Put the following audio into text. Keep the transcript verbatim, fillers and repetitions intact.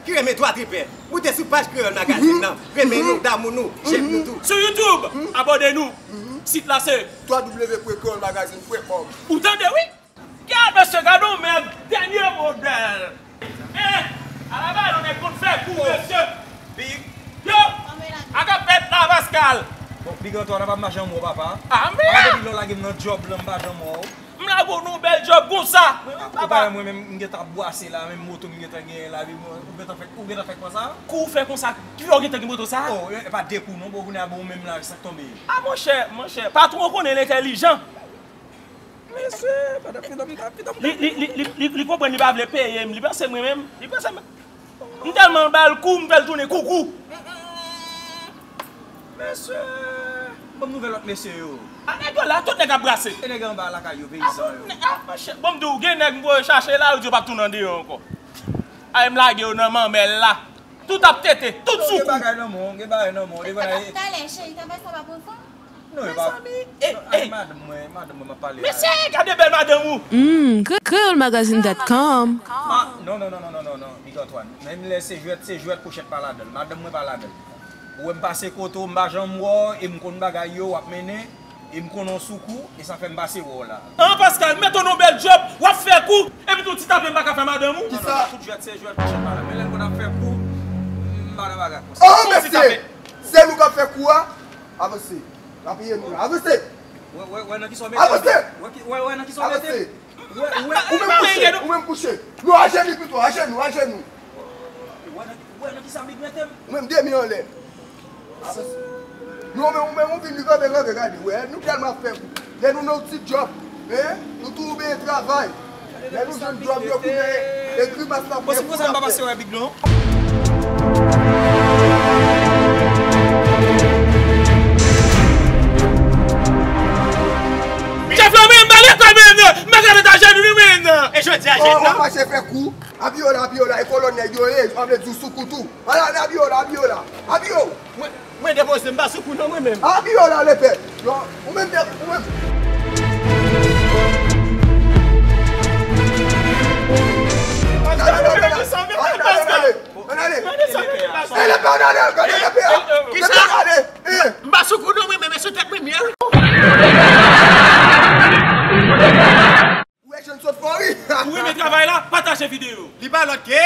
ki renmen dwa tripè, moute sou paj Kreyòl Magazine nan. Renmen nou, damou nou, j'aime nou tou. Sou YouTube, abòne nou. Sit la se w w w pwen kreyòl magazine pwen com. Ou tande, wi? Gad, mesye, gad yon mèg, dènye modèl. Eh, ala ba yon nèg konn fè kou, mesye. Big. Yo, a ka fèt la, Pascal. Bon, Big Antoine, pa mache anmò, papa. Ah, men. Depi lè w lage m nan djòb lan, m pa janm wè w. M lage w nan bèl djòb konsa. Ou pa wè mwen menm, m gentan ap bwase la, menm moto m gentan genyen la, ou gentan fè, ou gentan fè konsa. Kou w fè konsa, ki fè w gentan gen moto sa? Oh, e pa de kou non, bon, kounye a bon, ou menm la, sa k tonbe. Ah, monchè, monchè, patwon konnen l entèlijan. Mesye, pandan freedom ta freedom. Li, li, li, li, li, li konprann li pa vle peye m, li panse mwen menm, li panse mwen. M tèlman ba l kou, m fè l tounen koukou. Mesye, ban m nouvèl lòt mesye yo. A nèg yo la, tout nèg ap brase. E nèg anba lakay yo, peyizan yo. Ah, monchè, bon, m di w, gen nèg m voye chache la, yo di yo p ap tounen andeyò ankò. Ay, m lage yo nan manmèl la. Tout ap tete, tout sou kou. Gen bagay nan men w, gen bagay nan men w. Talè, cheri, ta bay sa pa pran fanm. Non, e pa. Mezanmi, eh, eh. Madanm mwen, madanm mwen, m ap pale a. Mesye, gade bèl madanm ou. Hmm, kre-, kreyolmagazine dot com. Ah, non, non, non, Big Antoine. Menm lè se jwèt, se jwèt, pochèt pa ladan l. Madanm mwen pa ladan l. Ou wè m pase kote w, m pa janm wè w, e m konn bagay yo w ap mennen, e m konnen w sou kou, e sa fè m pase wè w la. An, Pascal, mete w nan bèl djòb, w ap fè kou, epi tou ti tape m pa ka fè madanm ou. Kisa? Tout jwèt se jwèt, pochèt pa ladan l. Men lè n konn ap fè kou, m pa nan bagay konsa. Oh, mesye! Se nou k ap fè kou a? Avanse. N ap peye nou la. Avanse! Wè, wè, wè nan kisa w mete m. Avanse! Wè, wè, wè nan kisa w mete m. Avanse! Wè, wè, ou menm kouche, ou menm kouche. Non, ajenou pito, ajenou, ajenou. Wè nan, wè nan kisa Big mete m. Ou menm demi anlè. Avanse. Non, men ou menm ou vin li kanpe, kanpe, gade. Wè, nou tèlman ap fè kou. Lè nou nan yon ti djòb, hein, nou tou oubyen travay. Lè nou jwenn djòb yo kounye a, e grimas n ap fè pou n ap fè. Bon, se konsa m pa pase wè Big non. Chèf la, men m pa lekòl menm, m pa ka ret ajenou non, men. E jodi a, jèn nan. W ap mache fè kou, abiye w la, abiye w la, e kolòn nèg yo ye, sa vle di w sou kou tou. Ala, abiye w la, abiye w la, abiye w. Mwen depoze m pa sou kou non mwen menm. Abiye w la lepè. Non, ou menm de, ou menm. Ann ale, ann ale, ann ale. Ann ale. Ann ale. Ann ale. Ann ale. Ann ale. M pa sou kou non mwen menm, e sou tèt mwen m ye wi. Ou wè jan l sot fò wi. Ou renmen travay la, pataje videyo. Li pa lòt ke